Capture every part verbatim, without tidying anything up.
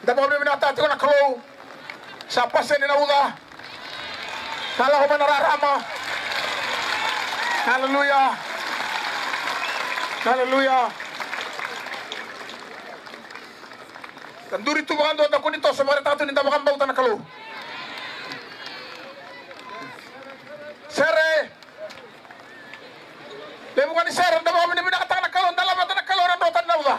Da vakavinavinakataka tiko na Kalou. Sa paseni na uca. Sa lako mai na rarama. Aleluya. Aleluya. Ka duri tu vakadua, da kua ni toso, vakaraitaka tu ni da vakabauta na Kalou. Sere. Levu ga ni sere, da vakavinavinakataka na Kalou, da laveta na Kalou na drotani na uca.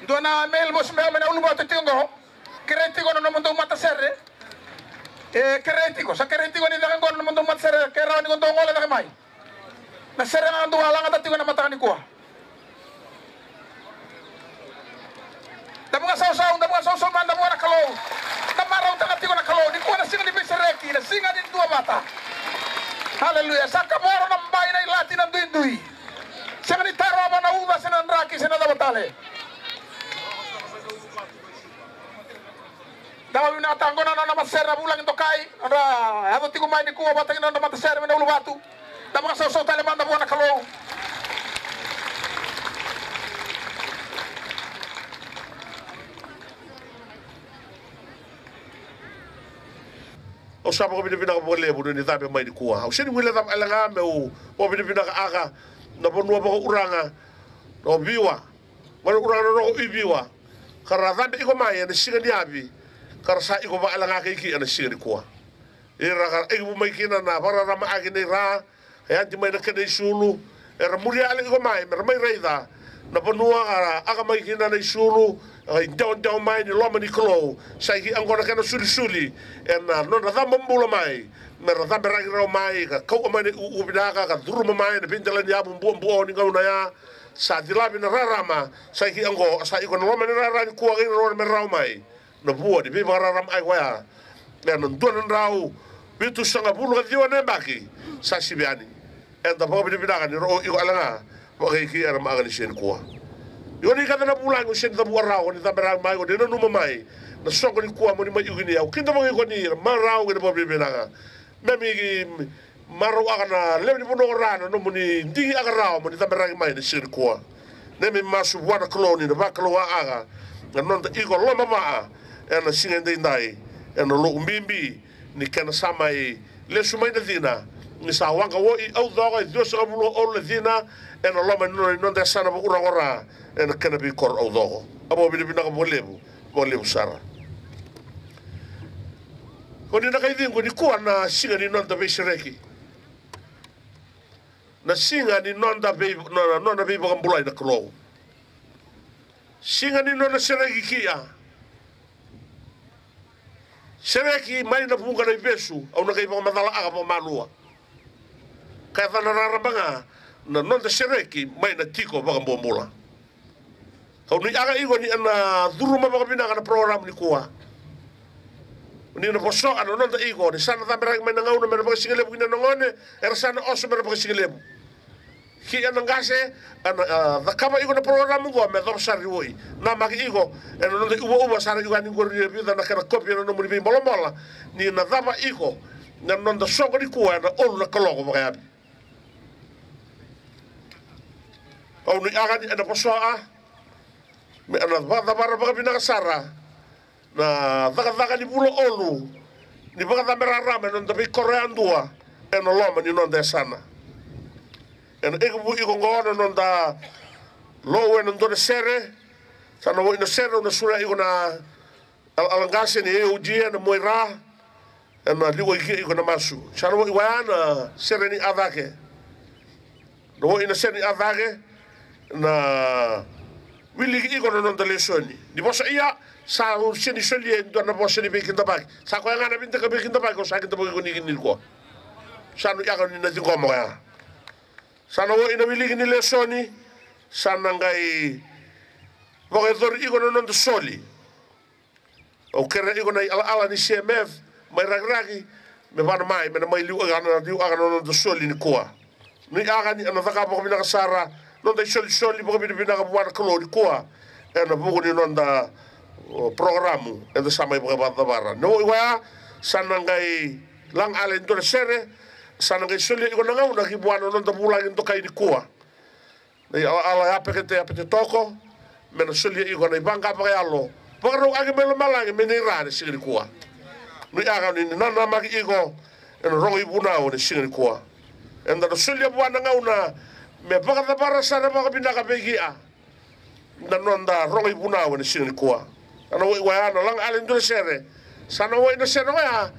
Dua na mail vosi mai na Uluvatu tiko qo. Kerei tiko na nomudou matasere. E, kerei tiko, sa kerei tiko ni caka qo na nomudou matasere, ke rawa ni ko dou gole cake mai. Na sere ga dou a lagata tiko na mataka nikua. Da vakasausau, da vakasausau mada vua na Kalou. Da marautaka tiko na Kalou. Nikua na siga ni veisereki, na siga ni duavata. Aleluya. Sa kavoro na bai, na ilati, na duidui. Sega ni tarova na uca se na draki se na cava tale. Da vakavinavinakataka qo na nona matasere na vulagi dokai, nodra yaco tiko mai nikua vata kei na nodra matasere mai na Uluvatu. Da vakasausau tale mada vua na Kalou. Au sa vakavinavinaka vakalevu ni cabe mai nikua. Au sega ni guilecava tale ga meu vakavinavinakataka na vanua vakauraga, na Viwa, vakauraga na Roko i Viwa, ka ra cabe iko mai ena siga ni avi, ka ra sa iko vakayagataki ena siga nikua. Ira ka ra ikivu mai kina na vakararama aki nei ra, e adi mai na kena isulu, era muria tale iko mai me ra mai raica na vanua ka ra aka mai kina na isulu, ka idewadewa mai ni loma ni Kalou. Sa i ki oqo na kena sulisuli ena nodra caba bula mai, me ra caberaki rawa mai ka kauta mai na iukuuku vinaka ka curuma mai na veidelaniyavu buabua ni gauna ya. Sa cilavi na rarama, sa i ki oqo, sa iko na loma ni rara nikua kei na rua me rawa mai. Na vua ni veivakararama ai koya ena dua na drau vitusagavulu ka ciwa na yabaki sa sivi yani. Eda vakavinavinaka ni rau iko tale ga vakaiki ena mataka ni siga nikua. Iko ni kaca na vulagi, o sega ni cavuka rawa, o ni caberaki mai, o ni nanuma mai na soqo nikua mo ni mai iko ni, au kida vakaiko ni na marau kei na vakavinavinaka. Me mi marauaka na lewe ni vanua ko ra na nomuni digiaka rawa mo ni caberaki mai na siga nikua. Neimami masu vua na Kalou ni na vakalougatataka na noda iko lomavaa ena siga edaidai, ena lo'u bibi ni kena sa mai lesu mai na cina, ni sa waqa oi au coko e ciwasagavulu ka ono na cina ena loma ni noda, ni noda yasana vakauraga ko ra ena kena veikoro au coko. A vakavinavinaka vakalevu, vakalevu sara. Ko ni na kaiciqu, nikua na siga ni noda veisereki. Na siga ni noda vei, no, nona veivakabulai na Kalou. Siga ni nona sereki kia. Sereki mai na vuqa na ivesu, au na qai vakamacalaaka vakamalua. Ka yaca na rarama ga na noda sereki mai na tiko vakabobula. Kau nuiaka iko ni ena curuma vakavinaka na parokaramu nikua. Ni na vosoka na noda iko ni sa na caberaki mai na gauna me na vakasigalevu kina na gone, era sa na oso me na vakasigalevu. Ki ena qase, ena, a, cakava iko na parokaramu oqo me yacova sara ni oi. Namaki iko ena noda iuvauva, sara iko yani qori e vica na kena kopi ena nomuni veimolamola. Ni na cava iko na noda soqo nikua ena olu na kaloko vakayavi. Au nuiaka ni ena vosoka me ena vakacavara vakavinaka sara na cakacaka ni vula olu ni vakacabe rarama ena noda veikoro yadua ena loma ni noda yasana. Ena ikavu iko oqo na noda lou ena dua na sere. Sa na oi na sere au na sureta iko na alaqase ni A O G ena mua i ra. Ena liwa i ke iko na masu. Sa na oi koya na sere ni a cake. Na oi na sere ni a cake na wiliki iko na noda lesoni. Ni vosa ia, sa sega ni solia e dua na vosa ni veikidavaki. Sa koya ga na veikidavaki, au sa kidavaki iko ni kina nikua. Sa nuiaka ni na ciqoma koya. Sa na oi na wiliki ni lesoni. Sa na qai vakayacori iko na noda soli. Au kerea iko na ialaala ni C M F mai Rakiraki me vana mai, me na mai liuaka na, liuaka na noda soli nikua. Nuiaka ni ena cakava vakavinaka sara noda isolisoli vakavinavinaka vua na Kalou nikua ena vuku ni noda, o, parokaramu eda sa mai vakacavara. Na oi koya Sa na qai laga ale e dua na sere, sa na qai solia iko na gauna ki vua na noda vulagi dokai nikua. Na i alaala ya pekete ya pete toko, me na solia iko na i vaqa vakayalo. Vakarau ake mai lomalagi me na i ra na siga nikua. Nui aka ni nanamaki iko, e na rogo i vunau na siga nikua. Eda na solia vua na gauna, me vakacavara sara vakavinaka vei kia. Na noda rogo i vunau ena siga nikua. Sa na oi koya na laga ale dua na sere. Sa na oi na sere koya.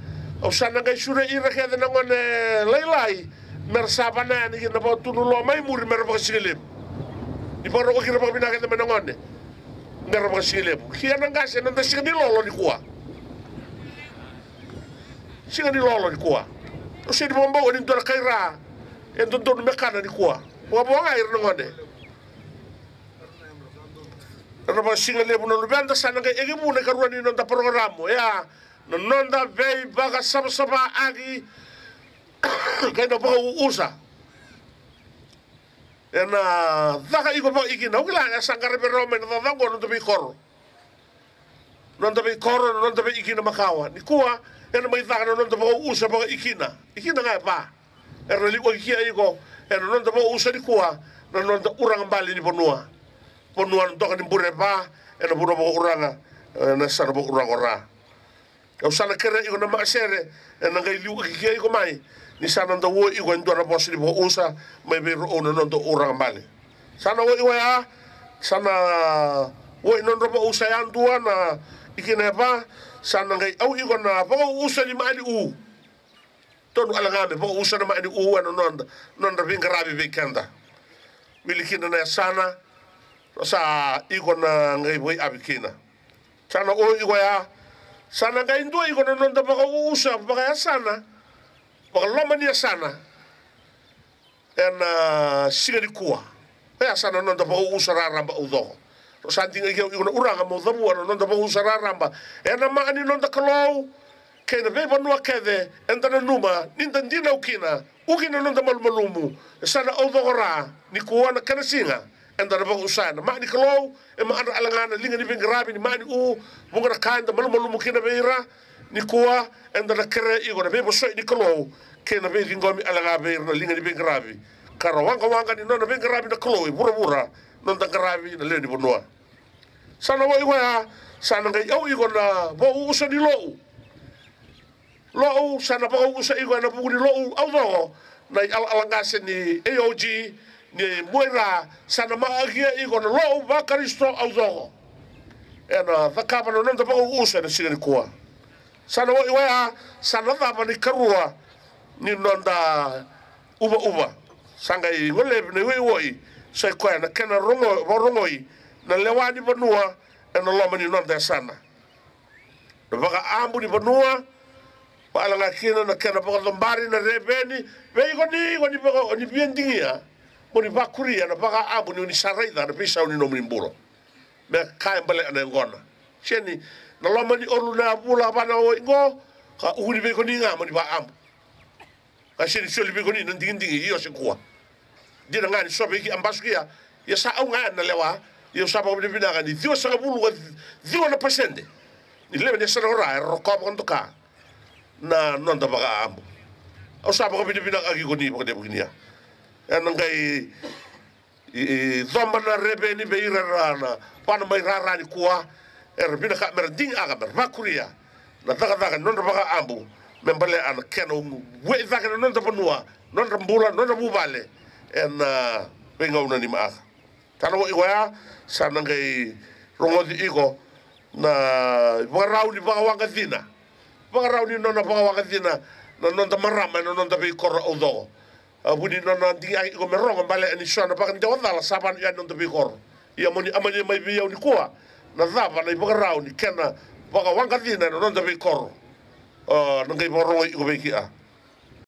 Au sa na qai sure ira kece na gone lailai. Mera sa vana yani kina vakatunu loa mai muri mera vakasigalevu. Ni vakarau ira vakavinaka kece mai na gone. Mera vakasigalevu. Kia na qase na da siga ni lolo nikua. Siga ni lolo nikua. Au sega ni vakabau ni dua na kai ra. E dodonu me kana nikua. Vakavoa ga ira na gone. Na vakasigalevu na luveda sa na qai ekivu na ikarua ni noda parokaramu. Ia, na noda veivakasavasavaaki. Kei na vakauusa. Ena caka iko vakaikina. Au kila, e sa qaravi rawa mai na cakacaka oqo na noda veikoro. Noda veikoro, na noda veiikina makawa. Nikua, ena mai caka na noda vakauusa vakaikina. Ikina ga e va. Era na liuaki kia iko, ena noda vakauusa nikua, na noda uraga bale ni vanua. Vanua na doka ni bure e va, ena vanua vakauraga, ena sa na vakauraga o ra. Au sa na kerea iko na maasere, ena qai liuaki kia iko mai, ni sa na dau oi iko e dua na vosa ni vakauusa, mai vei rau na noda uraga bale. Sa na oi koya, sa na oi nodra vakauusa yadua na ikina e va, sa na qai au iko na vakauusa ni maani u. Tonu ala ga me vakauusa na maani u ena noda, nodra veiqaravi vei keda. Wili kina na yasana, sa iko na qai vakaiavi kina. Sa na oi koya, sa na qai dua iko na noda vakauusa vakayasana, vakaloma ni yasana. Ena siga nikua. E a sa na noda vakauusa raraba au coko. Rau sa digaki au iko na uraga meu cavua na noda vakauusa raraba. Ena maani noda Kalou. Kei na veivanua kece, eda nanuma, ni da dinau kina, u kina noda malumalumu. E sa na au coko ra, nikua na kena siga. Eda na vakausa ena maani Kalou, e maadra ala ga na liga ni veiqaravi ni maani u, vuqa na ka eda malumalumu kina vei ira, nikua, eda na kerea iko na veivosoi ni Kalou, kei na veiciqomi ala ga vei ira na liga ni veiqaravi. Ka ra waqawaqa ni nona veiqaravi na Kalou, e vuravura, noda qaravi na lewe ni vanua. Sa na oi koya, sa na qai au iko na vakauusa ni lo'u. Lo'u, sa na vakauusa iko ena vuku ni lo'u, au coko, na i alaala qase ni A O G, ni muaira, sa na maakia iko na lo'u vakarisito au coko. Ena cakava na noda vakauusa ena siga nikua. Sa na oi koya, sa na cava na ikarua, ni noda uvauva. Sa qai golevi na iwoiwoi, sa i koya na kena rogo, vakarogoi, na lewa ni vanua, ena loma ni noda yasana. Na vakaabu ni vanua, vaaala ga kina na kena vakacobari na reveni, vei iko ni, iko ni vaka, ni via digia, mo ni vakuria na vakaabu ni oni sa raica na veisau ni nomuni bula. Me ka e balea na yaqona. Sega ni, na loma ni olu na vula vana o iqo, ka ukuni vei iko ni ga mo ni vaabu. Ka sega ni soli vei koni na digidigi, io se kua. Dina ga ni so vei ki a basu kia, ia sa au ga na lewa, ia au sa vakavinavinaka ni ciwasagavulu ka ciwa na pasede ni lewe ni yasana o Ra era rokova ka doka na noda vakaabu. Au sa vakavinavinakaki koni vakalevu kina. Ena qai i, i coba na reveni vei ira era na vana mai rara nikua, era vinaka mera digitaka mera vakuria na cakacaka ni nodra vakaabu me balea na kena uwei cake na noda vanua, nodra bula, nodra vuvale ena veigauna ni maaka. Sa na wai koya, sa na qai rogoci iko na ivakarau ni vakawaqacina. Vakarau ni nona vakawaqacina na noda marama ena noda veikoro au coko. A vu ni nona digitaki iko me rogo balea ni so na vakadewa cala sa vana yani noda veikoro. Ia mo ni amania mai vei au nikua na cava na ivakarau ni kena vakawaqacina ena noda veikoro. A, na qai vakarogoi iko vei kea.